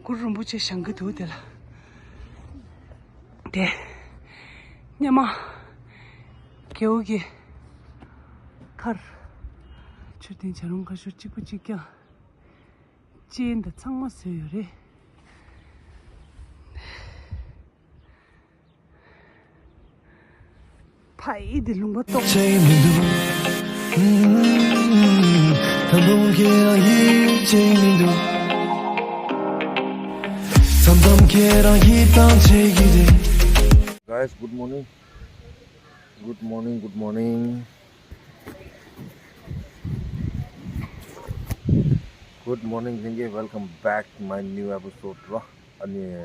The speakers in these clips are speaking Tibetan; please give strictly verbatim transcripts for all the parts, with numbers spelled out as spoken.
གུ་རུ་རིན་པོ་ཆེ་བཞེངས་ཀྱི་འདུག་དེ་ལ། དེ། སྙེ་མ། རྒྱལ་པོ་གི་མཁར། མཆོད་རྟེན་བྱ་རུང་ཁ་ཤོར་གཅིག་པ་གཅིག་རྐྱང་། སྤྱན་དང་ཚང་མ་བཟོས་ཡོད་རེད། ཕ་ཡི་དེ་ལུང་པ་ཏོག་ཅིག་མི་འདུག་ད་དུང་ཁྱེད་རང་ཡིད་ཆེས་མི་འདུག་མཚམས་མཚམས་ཁྱེད་རང་ཡིད་ཐང་ཆད་ཀྱི་རེད། Guys, good morning. Good morning, good morning. Good morning, thank you, welcome back to my new episode རོ། ཨ་ནི་vlog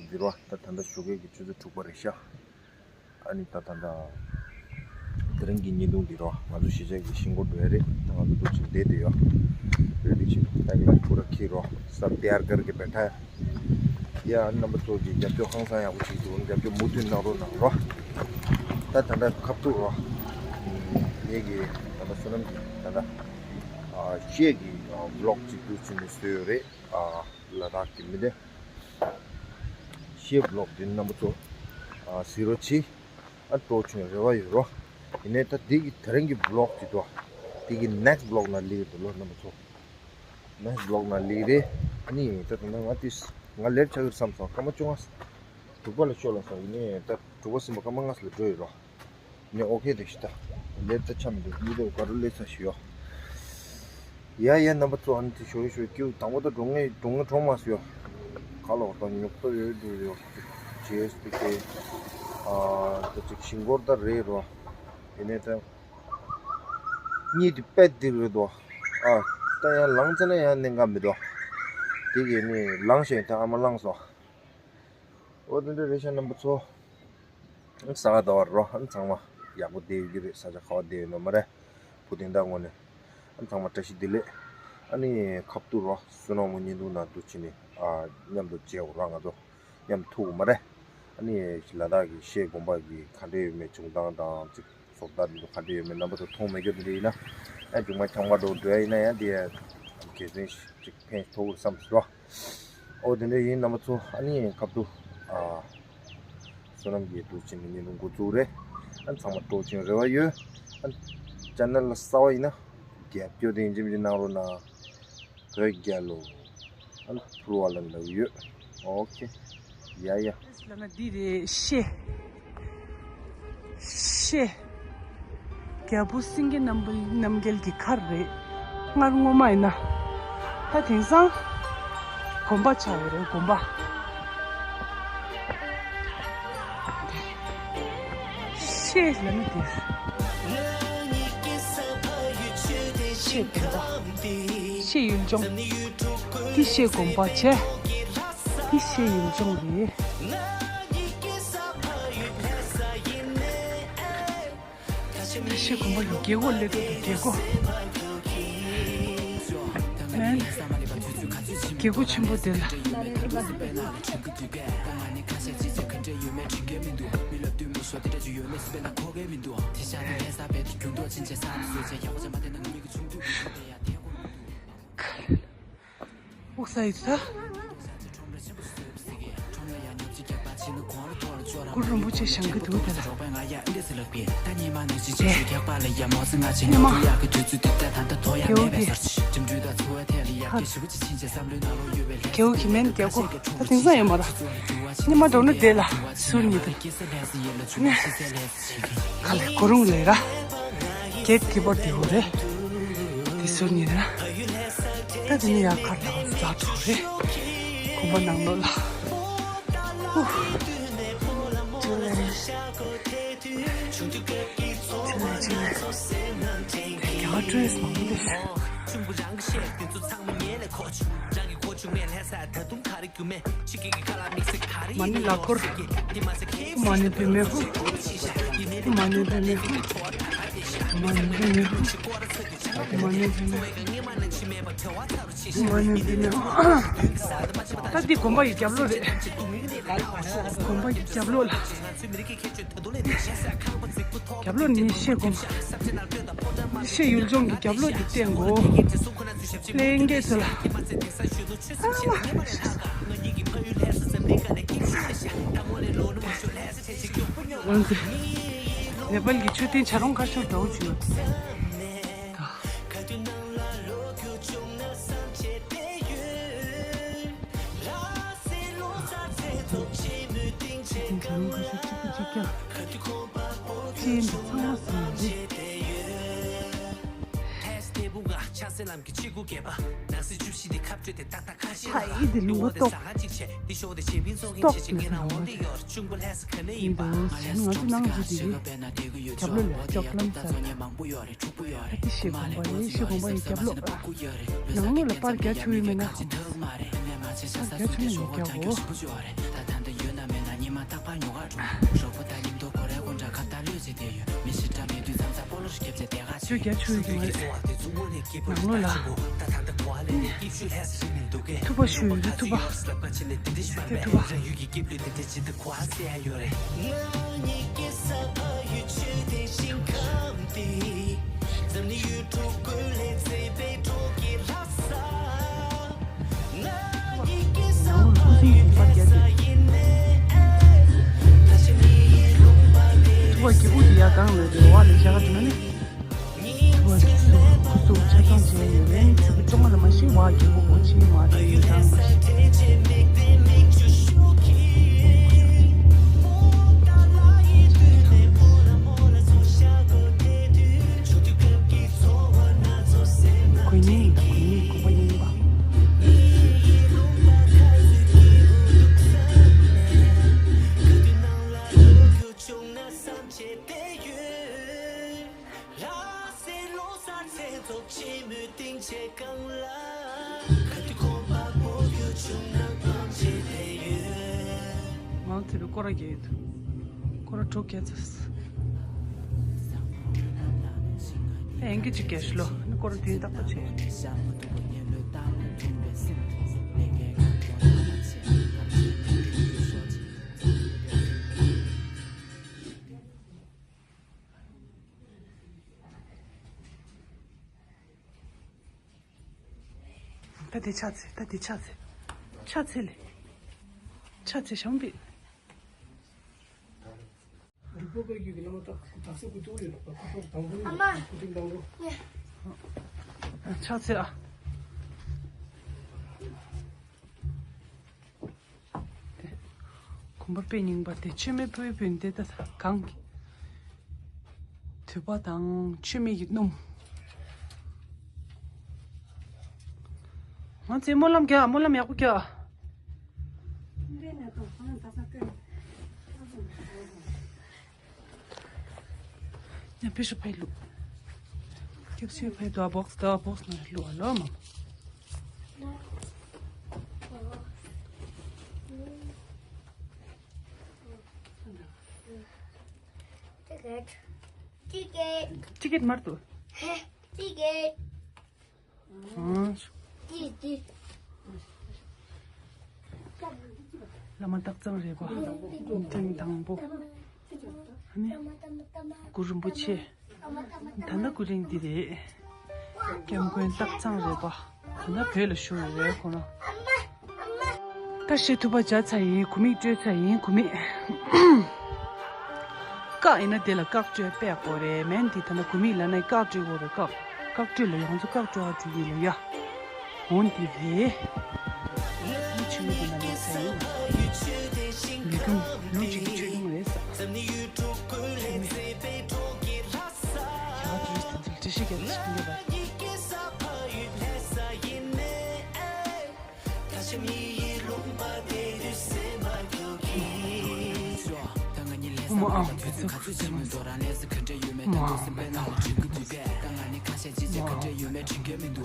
འདི་རོ། ད་ད་ལྟ་ཞོགས་ཀས་ཀྱི་ཆུ་ཚོད་དྲུག་པ་རེད་ཤག་ཨ་ནི་ད་ད་ད་དེ་རིང་གི་བརྙན་ཐུང་འདི་རོ། ང་ཚོ་གཞིས་ཆགས་ཀྱི་ཤིང་སྒོར་འགྲོ་ཡ་རེད། ད་ང་ཚོ་འདུག་ཅིག་བསྡད་དེ་ཡོད། རེ་ཌི་ཅིག་ད་གི་ལ་པུ་ར་ཁི་རོ། སབ་དེ་ཡར་ཀར་གི་བེ་ཐ། ཡ། རྣམ་པ་ཚོ་གི་རྒྱབ་སྐྱོར་ཧང་སང་ཡག་པོ་བྱེད་འདུག་རྒྱབ་སྐྱོར་མུ་མཐུད་གནང་རོགས་གནང་རོགས། ད་ད་ལྟ་ཁབ་ཏུ་རོགས། ངེད་ཀྱི་ད་ལྟ་བསོད་ནམས་ཀྱི་ད་ལྟ་ཨ་གཞས་ཀྱི་ཨ་ཝི་ལོག་ཅིག་འདུག་བྱས་ནས་བཟོས་ཡོད་རེད། ཨ་ལ་དྭགས་ཀྱི་མི་སྡེ་གཞས་ཝི་ལོག་འདི་རྣམ་པ་ཚོ་ཨ་གཟིགས་རོགས་གྱིས། ཨ་སྤྲོ་བྱུང་རེ་བ་ཡོད་རོགས། ཡིན་ནའི་ད་འདི་གི་དེ་རིང་གི་ཝི་ལོག་ཅིག་འདུག་དེ་གི་ནེགསི་ཝི་ལོག་ནང་སླེབས་ཡོད་འདུག་ལོ་རྣམ་པ་ཚོ། ནེགསི་ཝི་ལོག་ནང་སླེབས་རེད། ཨ་ནི་ད་ད་ང་དེ་ང་ལེབ་ཆགས་ཀྱི་བསམ་སོང་། སྐར་མ་བཅོ་ལྔ་དྲུག་པ་ལ་ཤོད་ལ་སོང་། ཡིན་ནའི་ད་དྲུག་པ་གསུམ་པ་སྐར་མ་ལྔ་ལ་འགྲོ་ཡོད་རོགས། ཡིན་ནའི་ཨོ་ཁེ་རེད་ཤི་ད། ལེབ་ད་ཆ་མི་འདུག་མི་འདུག་ག་རུ་སླེབས་ས་ཞིག་ཡོད། ཡ་ཡ་རྣམ་པ་ཚོ། ཨ་ནི་དེ་ཞོ་ཡི་ཞོ་ཡི་ཀིའུ་དང་པོ་ད་འགྲོ་ངེས་འགྲོ་ངེས་གྲོང་མ་སུ་ཡོད། ཁ་ལོག་དང་ཉོག་ཏོ་ཡོད་འདུག་ཡོད། ཇེ་ཨེསི་པི་ཀེ་ཨ་ད་ཅིག་ཤིང་སྒོར་ད་རེད་རོ། ཡིན་ནའི་ད། གཉིས་དེ་པད་དེ་རེད་དོ། ཨ། ད་ཡང་ལངས་ཚེ་ན་ཡང་གནད་འགག་མི་འདུག་དེ་གས་ནི་ལངས་ཤིང་ད་ཨ་མ་ལངས་སོ། འོ་དེ་འདྲ་རེད་ཤག་རྣམ་པ་ཚོ། ས་ག་ཟླ་བ་རོ། ཨ་ཚང་མ་ཡག་པོ་བསྡད་ཡོད་ཀྱི་རེད། ས་ཆ་ག་པར་བསྡད་ཡོད་ན་མ་རེད། བུ་དེ་འདྲ་ངོ་ནས། ཨ་ཚང་མ་བཀྲ་ཤིས་བདེ་ལེགས། ཨ་ནི་ཁབ་ཏུ་རོ། བསོད་ནམས་བརྙན་ཐུང་ནང་འདུག་བྱས་ནས་ཨ་མཉམ་དུ་མཇལ་འོ་ར་ང་ཚོ། མཉམ་ཐུག་མ་རེད། ཨ་ནི་ལ་དྭགས་ཀྱི་གཞས་དགོན་པ་གི་ག་འདྲ་ཡོད་མེད་བྱུང་སྟངས་དང་ཅིག་བཟོ་ལྟ་འདི་ཚོ་ག་འདྲ་ཡོད་མེད་རྣམ་པ་ཚོ་མཐོང་མེད་རྒྱུ་འདི་འདྲ་ཡིན་ན། ཨ་མཇུག་མ་འཁྱམ་ག་འགྲོ་འགྲོ་ཡ་ཡིན་ན་ཡང་འདི་ཡ་གལ་སྲིད་ཅིག་ཕན་ཐོགས་བསམ་སོང་། ཨོ་དེ་འདྲ་ཡིན་རྣམ་པ་ཚོ། ཨ་ནི་ཁབ་ཏུ་ཨ་བསོད་ནམས་ཀྱི་འདུག་ཅིག་ནི་ཉིན་འགོ་བཙུགས་རེད། ཨ་ཚང་མ་སྤྲོ་ཆེན་རེ་བ་ཡོད། ཨ་ཅེ་ནལ་ལ་གསར་པ་ཡིན་ན་རྒྱབ་སྐྱོར་དེ་ཡིན་གཅིག་མིན་གཅིག་གནང་རོགས་གནང་། བོད་རྒྱལ་ལོ། ཨ་ཕུར་བ་ལ་ལབ་ཡོད། ཨོ་ཁེ། ཡ་ཡ། ལ་ན་འདི་རེད་ཤེ། ཤེ། རྒྱལ་པོ་སེང་གེ་རྣམ་པ་རྣམ་རྒྱལ་གྱི་མཁར་རེད། སྔར་སྔོན་མ་ཡིན་ན། ད་དེང་སང་། དགོན་པ་ཆགས་ཡོད་རེད་དགོན་པ། ཤེས་ལ་ནི་དེ། ཤེས་དགོན་པ། ཤེས་ཡུལ་ལྗོངས། འདི་ཤེས་དགོན་པ་བྱས། འདི་ཤེས་ཡུལ་ལྗོངས་རེད། ཤེས་དགོན་པ་ཡི་རྒྱལ་སྒོ་སླེབས་འདུག་རྒྱལ་སྒོ། མེན། རྒྱལ་སྒོ་ཆེན་པོ་དེ་ལ། ཨུག་ས་ཡིན་ས། གུ་རུ་རིན་པོ་ཆེ་བཞེངས་ཀྱི་འདུག་དེ་ལ། ཉི་མ། རྒྱལ་པོ་གི། རྒྱལ་པོ་གི་མེན་རྒྱལ་པོ། ད་དེང་སང་ཡོད་མ་ར། ཉི་མ་འགྲོ་ན་དེ་ལ་ཟུར་ཉི་དེ། ག་ལེ་གོ་རུང་ལེ་ར། གེད་གི་པར་དེ་ཧོ་རེ། དེ་སུ་ཉིན་ར། ད་དེ་ནི་ཡར་ཁར་ལ་ཛ་ཐོ་རེ། གོམ་པ་ནང་ལོགས་ལ། ཧུ། ཅི་ལེ། ཅི་ལེ་ཅི་ལེ། རྒྱ་ཌི་རེ་སི་མང་པོ་འདུག་མ་ཎི་ལ་འཁོར། མ་ཎི་བུད་མེད་ཧུ། མ་ཎི་བུད་མེད་ཧུ། མ་ནི་འདི་ནི། མ་ནི་འདི་ནི། ད་འདི་དགོན་པ་ཡི་རྒྱབ་ལོགས་རེད། དགོན་པ་ཡི་རྒྱབ་ལོགས་ལ། རྒྱབ་ལོགས་ནི་ཤེལ་སྒོ། ཤེལ་ཡུལ་ལྗོངས་ཀྱི་རྒྱབ་ལོགས་དེ་བསྟན་དགོས། ལྷན་རྒྱས་ཚོ་ལ། ཨ་མ། ནེ་པཱལ་གྱི་མཆོད་རྟེན་བྱ་རུང་ཁ་ཤོར་འདྲ་བོ་ཅིག་ཡོད། ཧའི་འདི་ལུང་པ་ཏོག་ཏོག་ལས་ནང་འོ་འདི་ཡོར་ཆུང་པོ་ལྷས་ཁ་ནི་ཡིན་པ། ཡིན་འདུག་ང་ཚོ་ནང་ཚོ་འདི་རྒྱབ་ལོགས་ལ་ལྕགས་ལམ་ཚ་རེད། ཨ་ཏི་ཤེ་དགོན་པ་ཡིན། ཤེ་དགོན་པ་ཡི་རྒྱབ་ལོགས་ལ། ནང་ལོགས་ལ་པར་རྒྱ་ཆེ་བོ་མེད་ན་ཁོང་། པར་རྒྱ་ཆེ་བོ་མི་རྒྱག་གོ། ཁྱོད་རྒྱ་ཆེ་བོ་གི་མ་རེད། ནང་ལོགས་ལ། ཐུག་པ་ཞུ་ཡོད་དུས་ཐུག་པ། ཐུག་པ། ཐུག་པ་གི་དབུ་དེ་ཡར་སྒང་ལ་རེད། འོག་ལ་བཞག་ག་འདུག་ན་ནི། ཐུག་པ་གི་སྐུ་གཟུགས་ཆ་ཚང་བྱས་ཡོད་རེད། ཆུ་ཚོད་བཅོ་ལྔ་ལ་མ་ཤི་བ་རྒྱལ་པོ་གོ་ཆེན་མ་རེད། ཡིན་ཙང་མ་ཤི། དགོན་རྙིང་ཡིན་ད། དགོན་རྙིང་དགོན་པ་རྙིང་པ། ང་དེ་རུ་སྐོར་ར་རྒྱག་ཡོད། སྐོར་ར་དྲུག་བརྒྱབ་ཚར། ཨེ་ཨེང་གི་ཅིག་རྒྱག་ཤི་ལོ། ནི་སྐོར་ར་དེ་རྟག་པར་བྱེད། ད་དེ་ཕྱག་འཚལ། ད་དེ་ཕྱག་འཚལ། ཕྱག་འཚལ་ལེ། ཕྱག་འཚལ་ཞང་པི། འབྲུག་པ་བཀའ་བརྒྱུད་ཀྱི་བླ་མ་དག་དག་ས་ཀུན་ཏུ་ཡོད་པ། ཁོ་ཚོ་དང་པོ་ནས་སྐུ་ཕྲེང་དང་པོ། ཕྱག་འཚལ་ཨ། གོམ་པ་དཔེ་རྙིང་པ་དེ། མཆོད་མེ་ཕུལ་ཕུལ་འདི་ལྟ་གང་གི། དུད་པ་དང་མཆོད་མེ་ཡི་སྣུམ། ང་ཚོས་སྨོན་ལམ་རྒྱག་སྨོན་ལམ་ཡག་པོ་རྒྱག་ཉ་པི་ཤུ་ཕའི་ལུག་སྐྱབས་སུ་ཕའི་དུ་བ་བོགས་དུ་བ་བོགས་ནང་ལུག་ཨ་ལོ་མ། Ticket. Ticket. Ticket མར་དུ། Ticket. བླ་མ་སྟག་ཚང་རས་པ། ཐེངས་དང་པོ། ཨ་ནི། གུ་རུ་རིན་པོ་ཆེ། ད་ནི་སྐུ་རིང་འདི་རེད། སྐྱབས་མགོན་སྟག་ཚང་རས་པ། ད་ནི་བོད་ལ་བཞུགས་ཡོད་རེད་ཁོ་ན། ད་ཤི་ཐུབ་པ་བྱ་ཚར་ཡིན། གུ་མིག་སྤྲོད་ཚར་ཡིན། གུ་མིག་བཀག་ཡིན་ན་དེ་ལ་བཀག་སྤྲོད་པས་དགོས་རེད། མེན་དེ་ད་ན་གུ་མིག་ལ་ན་བཀག་སྤྲོད་དགོས་རེད། བཀག་བཀག་སྤྲོད་ལ་ཡོང་ཚོ་བཀག་སྤྲོད་ཨ་དེ་ཡིན་ལ་ཡ། འོན་དེ་རེད། ཆུ་མིག་གི་ན་ན་ཚ་ཡིན། ལུས་ཁམས་ལུས་ཀྱི་ཆོས་ཉུང་རེད་ས། ཆུ་མིག་ཡ་དེ་དེ་ཚོ་བཀྲ་ཤིས་རྒྱ་མཚོ་ཆུང་རྒྱ་བ། ཨོཾ་ཨཱཿཧཱུྃ་བཛྲ་གུ་རུ་བཛྲ་མ་ཛཿ། ཨོཾ་ཨཱཿཧཱུྃ་བཛྲ་གུ་རུ་བཛྲ་མ་ཛཿ། ཨོཾ་ཨཱཿཧཱུྃ་བཛྲ་གུ་རུ་བཛྲ་མ་ཛཿ། ཨོཾ་ཨཱཿཧཱུྃ་བཛྲ་གུ་རུ་བཛྲ་མ་ཛཿ། ད་ཤི་ཐུབ་པ་བྱ་ཚར་ཡིན། གུ་མིག་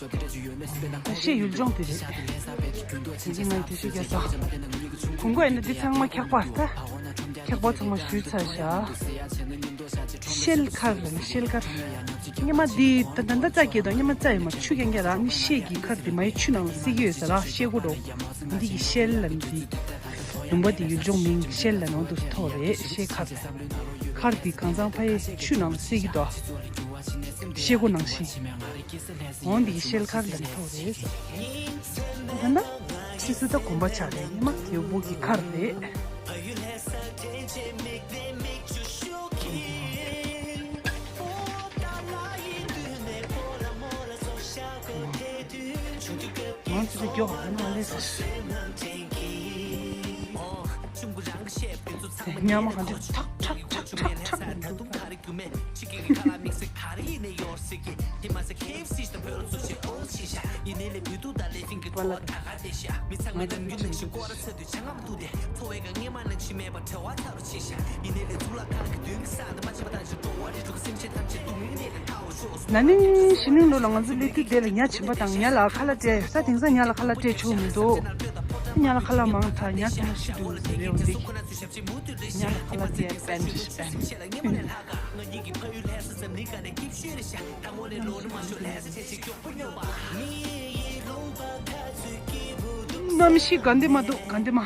སྤྲོད་ཚར་ཡིན། ད་ཤི་ཡུལ་ལྗོངས་དེ་རེད། དེ་རིང་ང་དེ་ཤི་རྒྱ་ས། གོང་གོ་ཡིན་ན་འདི་ཚང་མ་འཁྱག་པ་ད། འཁྱག་པ་ཚང་མ་བཞུས་ཚར་བཞག་ཤི་ ཤེལ་མཁར་ལ་ནི་ཤེལ་མཁར། སྔོན་མ་འདི་ད་ད་ད་རྩྭ་སྐྱེས་དང་སྔོན་མ་རྩྭ་ཡོད་མ་ཆུ་རྐྱང་རྐྱང་རག་ནི་ཤེལ་གྱི་མཁར་འདི་མ་ཡི་ཆུ་ནང་ལ་བསྲེགས་ཀྱི་ཡོད་ས་རག་ཤེལ་སྒོ་འགྲོ། འདི་གི་ཤེལ་ལ་ནི་འདི། ལུང་པ་འདི་ཡུལ་ལྗོངས་མིང་ཤེལ་ལ་ནང་དུ་ཐོགས་རེད་ཤེལ་མཁར་ལ། མཁར་འདི་གང་ཚང་ཕ་ཡི་ཆུ་ནང་ལ་བསྲེགས་ཀྱི་འདུག་ཤེལ་སྒོ་ནང་བཞིན། འོང་འདི་གི་ཤེལ་མཁར་ལ་ནི་ཐོགས་རེད། ད་ན། ཕྱི་སུ་ད་དགོན་པ་ཆགས་རེད་ཉི་མ་དེའུ་བུ་གི་མཁར་རེད། ང་ཚོ་མགྱོགས་ང་ལས་ཉམས་གང་འདྲ་ཁྲག་ཁྲག་ཁྲག་ཁྲག་ཁྲག་ན་ནིང་གཞེས་ནིང་ལོ་ལ་ང་ཚོ་སླེབས་དུས་དེ་ལ་ཉ་ཆེན་པོ་དང་ཉ་ལ་ཁ་ལག་སྤྲད་ས། དེང་སང་ཉ་ལ་ཁ་ལག་སྤྲད་ཆོག་མི་འདུག་ཉ་ལ་ཁ་ལག་མང་དྲགས་ཉ་ཚང་མ་ཤི་འགྲོ་ཟེར་རེད་འོ་འདི། ཉ་ལ་ཁ་ལག་སྤྲད་པན་ཤི་པན། གནམ་གཤིས་ག་འདི་མ་འདུག་ག་འདི་མ།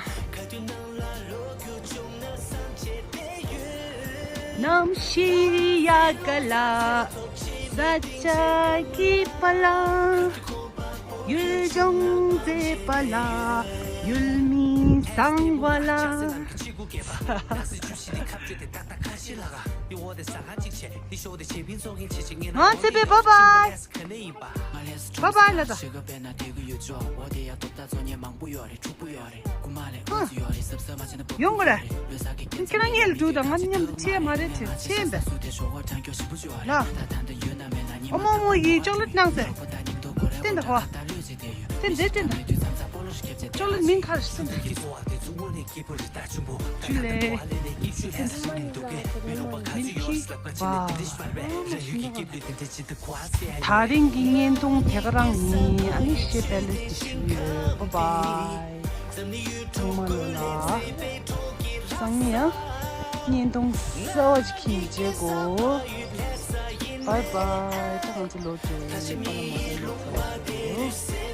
གནམ་གཤིས་ཡག་ག་ལ། ས་ཆ་སྐྱིད་པ་ལ། ཡུལ་ལྗོངས་མཛེས་པ་ལ། ཡུལ་མི་བཟང་བ་ལ། ང་ཚེ་པའི་བཱའི་བཱའི། བཱའི་བཱའི་ལ་ད། ཡོང་གི་རེད། ཁྱེད་རང་ངེད་ལ་འགྲོ་དང་ང་མཉམ་དུ་ཁྱེད་མ་རེད་ཁྱེད་ཁྱེད་ཡིན་པས། ལ། ཨོ་མོ་མོ་ཡིས་ཅོག་ལེ་ཊི་གནང་ཟེར། བསྟན་ད་གོ། བསྟན་འདི་བསྟན་ད། ཅོག་ལེ་ཊི་མིང་ག་རེ་ཟེར་ན། ཞུ་ལེ། མིན་གྱི་བ། ད་རིང་གི་བརྙན་ཐུང་དེ་ག་རང་ཡིན། ཨ་ནི་ཤེས་པའི་ལེ་ཞིག་ཞུ་ཡོད། བཱའི་བཱའི། ཚང་མ་ལོ་ལ། སང་ཉིན་ཡང་བརྙན་ཐུང་གསར་བ་ཞིག་གི་མཇལ་གོ། བཱའི་བཱའི། ད་ང་ཚོ་ལོ་ཚོད་པ་ལ་མ་ལོ་ཚོད།